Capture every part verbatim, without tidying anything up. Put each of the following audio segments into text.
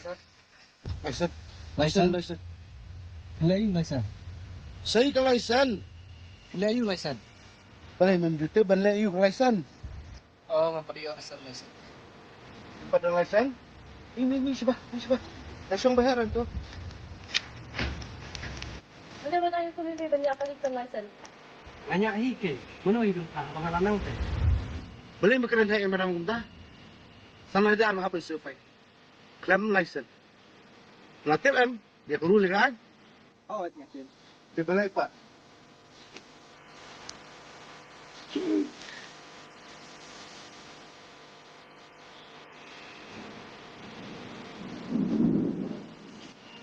License. License, license. Lei license. Sei ka license. Lei license. Balei mem ju tip ban lei ka license? Oh, mem pat ïoh license, license. Pat license? Ini, ini, shuwa, ini, shuwa. Langsung bayar tu. Ada mana yang kau ni banyak kali license? Banyak hi ke. Mana hidup kau? Apa nang te? Balei mem kren hai em rang kumta? Sama ada apa survey. Klem license. Nga tip em, ïa ka rule ka ai. Oh, nga tip. Tip balei pat.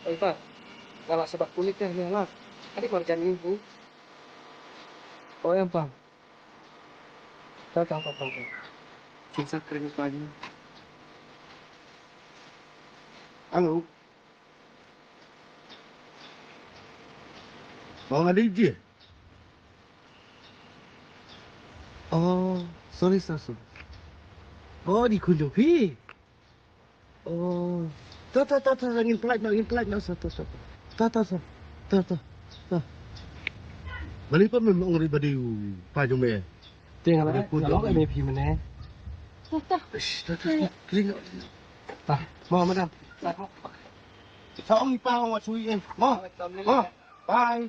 Oi pa, nga la sbak kulit ïa nga la. Adi marjan ni. Oi em pa. Tau tau tau tau. Chin sa kren pa ni. Hello. Oh, nga dei Jia. Oh, sorry, sorry, sorry. Oh, dei khun jong phi. Oh. Ta, ta, ta, ta, ngin pynlait noh, ngin pynlait noh, sa, ta, sa. Ta, ta, sa. Ta, ta, ta. Balei pat mem ong ri ba dei u pa jong me? Te nga la, nga la ong ïa phi mynne. Ta, ta. Ish, ta, ta, ta. Kling noh. Ta. Mo, madam. Sa ong i pa ong wat sui eh. Mo. Mo. Bye.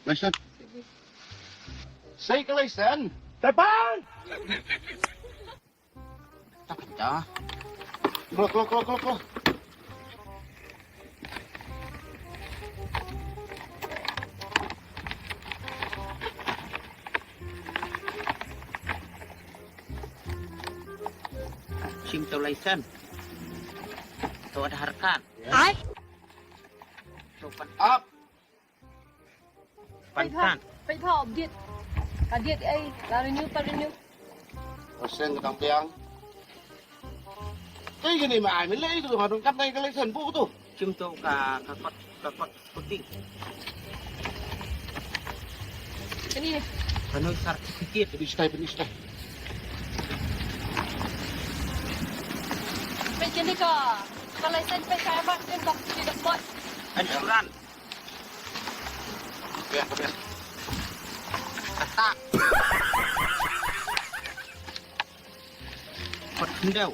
License. Sei ka license. Tepan! Tak pecah. Keluar, keluar, keluar, keluar, keluar. Sim to license. To Aadhaar card. Ai. To pan up. Pynkan. Peit pha, peit pha, update. Ka date ei, la renew pa renew. Ka seng ka dang biang. Ei, kane ma ai, me lei tu, ma dong kap nai ka license bu tu. Chim tu ka, ka kot, ka kot puting. Kane. Kano certificate. Pynstay, pynstay. Peit kane ka, ka license peit ka emas din ka putih depot. Insurance. Biar, biar. Kata. Kot kendau.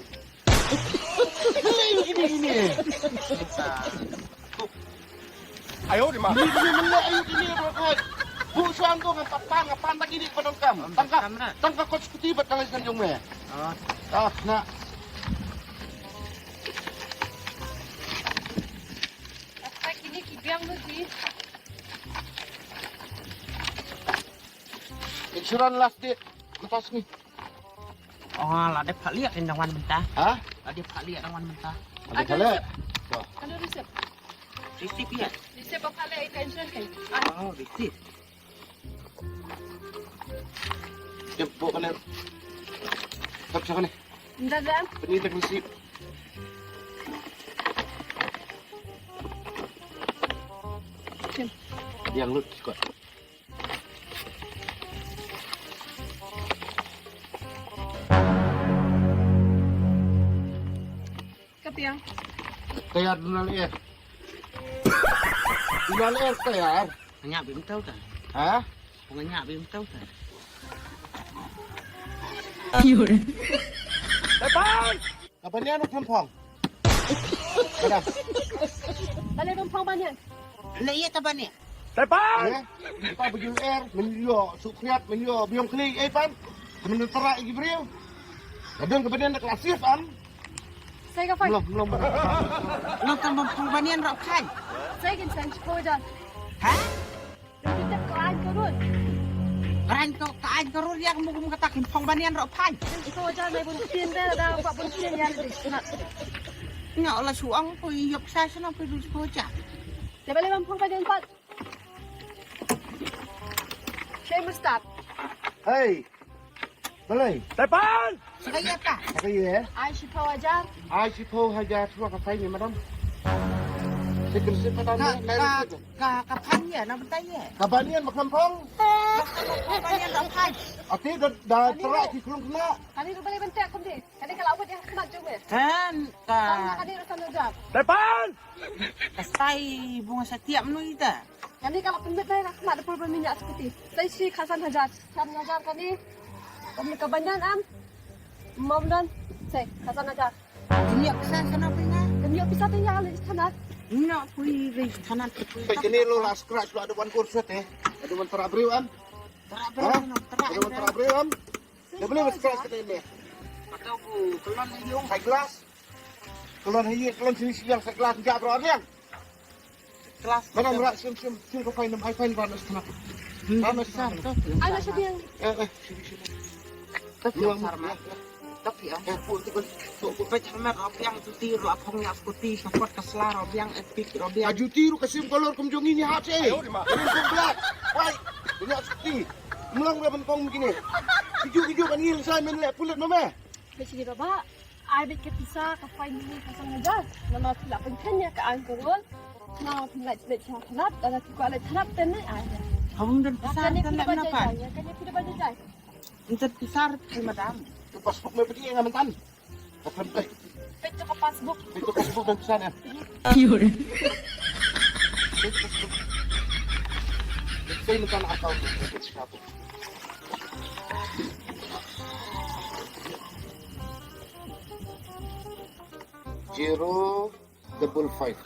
Ini, ini, ini. Ayo, di mana? Ini, ini, ini, ayo, ini, ini, ini. Bu suang tu, ngapa pan, ngapa tak ini, pada kam. Tangkap, tangkap kot sekuti, buat kalau ikan jong me. Oh. Ah, nak. Aspek ini ki biang tu, Ji. Insurance last date, lepas ni. Oh, la dep phah liak in dang wan mynta. Ha? La dep phah liak dang wan mynta. La dep phah liak. Ada resep. Ada resep ya? Resep apa liak ka insurance kan? Ah. Oh, resep. Jemput kena. Tak siapa ni? Enggak, enggak. Ini tak resep. Dia ngelut sikit. Ka biang. Tayar duna le. Duna le tayar. Nganya bim tau ta. Ha? Nganya bim tau ta. Bye bye. Ka banian ruh khlem phong. Ka dang. Balei ruh phong banian? Lei ïa ka banian. Tepan! Eh, ka bajul er, men ïoh sukriat, men ïoh biong khlieh, eh, pan. Men tara igi briew. Ka dang ka banian da klasif, an. Sai ka fai. Belum, belum. Nang tam bam phong banian ruh khan. Sa kin san shiphew hajar. Ha? Kin tip ka aiñ ka rud. Ka aiñ ka, ka aiñ ka rud ïa ka mut kum kata kin phong banian roh phain. San shiphew hajar nai bun ktien da, da ba bun ktien ïa ri. Nga la shu ong ko ïoh sa shano ko dun shiphew hajar. Te balei bam phong ka jan pat. Shei mustard. Hey. Balei? Tepan! Sa ka ïa ta. Sa ka ïa? Ai shiphew hajar. Ai shiphew hajar shuwa ka fine, madam. Sa ka receipt, madam. Ka, ka, ka fine ïa, na bynta ïa. Ka banian ba khlem phong. Ka banian da fine. Ati da, da tara ki klung kena. Kane ruh balei ban teh kum dei. Kane ka la wad ïa ka khmat jong me. Kan ka. Tang na kane ruh san hajar. Tepan! Ka stai bunga sa tiap menu ita. Kane ka la pynbit na ka khmat da pur ba minyak skuti. Sa shi khatsan hajar. San hajar kane. Kane ka banyan am. Mam don. Sa khatsan hajar. Kane ka sa sana pinga. Kane ka pisa te ïa le thanat. Na pui le thanat pui. Sa kane lo la scratch lo ada wan kursa te. Ada wan tara briew am. Tara briew am. Ada wan tara briew am. Dah boleh scratch kata ini. Atau ku kelon ni yung. Sa glass. Kelon hi, kelon sini siang sa glass enggak bro yang. Glass. Mana merak sim sim sim ke fine, ai fine bana sana. Bana sana. Ana sedang. Eh eh, sini sini. Tapi yang sar mah. Tapi ya. Eh, pun tu kan. Tu ku pecah mah robiang tu ti ro apong ya skuti support ka sla robiang epic robiang. Ajuti ru kasim kolor kum jong ini hati. Ayo di mana? Kum black. Wai. Punya skuti. Mulang dah mentong begini. Kiju kiju kan ini saya main lek pulit mama. Kecil baba. Ai bit ka pisa ka fine ni ka sang hajar. Nama pula pengkenya ka angkurul. Nama pula pula cha thanat, ada tu ka le thanat tenai ai. Kamu dan pisa tenat kenapa? Kanya pula bajajai. Entar pisa tu madam. Tu passbook me pergi yang mentan. Apa entai? Pet tu ka passbook. Pet tu passbook dan pisa ya. Kiur. Pet passbook. Saya mentan account. Zero double five.